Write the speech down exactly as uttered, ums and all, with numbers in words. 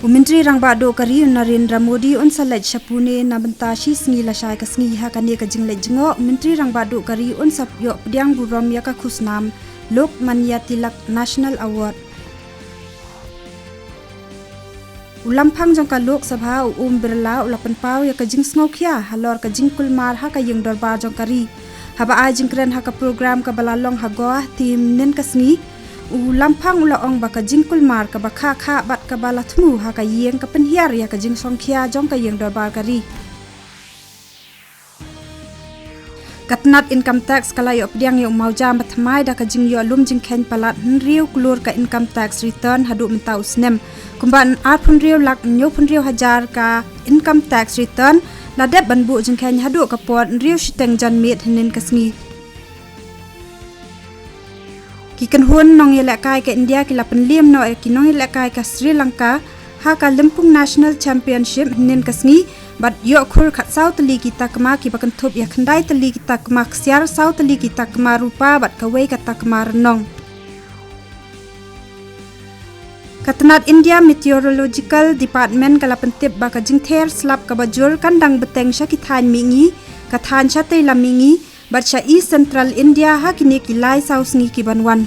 U Myntri Rangbah Duh ka ri u Narendra Modi un sa leit sha Pune na bynta shi sngi lashai ka sngi. Ha kane ka jingleit jngoh, u Myntri Rangbah Duh ka ri un sa ïoh pdiang burom ïa ka khusnam Lok Manya Tilak National Award. U lamphang jong ka Lok Sabha u Om Birla u la pynpaw ïa ka jingsngewkhia halor ka jingkulmar ha ka ïing dorbar jong ka ri. Haba ai jingkren ha ka program kaba la long ha Guwahati mynhynnin ka sngi, u lamphang u la ong ba ka jingkulmar kaba khah khah bad kaba la thmu ha ka ïing ka pynhiar ïa ka jingsngewkhia jong ka ïing dorbar ka ri. Ka tnat Income Tax ka la ïoh pdiang ïa u mawjam bathymmai da ka jingïoh lum jingkheiñ palat hynriew klur ka income tax return haduh mynta u snem. Kumba arphew hynriew lak hynñiewphew hynriew hajar ka income tax return la dep ban buh jingkheiñ haduh ka por hynriew shiteng janmiet hynnin ka sngi. Ki kynhun nongïalehkai ka India ki la pynliem noh ïa ki nongïalehkai ka Sri Lanka ha ka Lympung National Championship hynnin ka sngi, bad ïoh khur khatsaw tylli ki takma kiba kynthup ïa khyndai tylli ki takma ksiar, saw tylli ki takma rupa bad kawei ka takma rnong. Ka tnat India Meteorological Department ka la pyntip ba ka jingther slap kaba jur kan dang bteng sha ki thaiñ mihngi, ka thaiñ shatei lam mihngi bad sha East Central India ha kine ki lai saw sngi ki ban wan.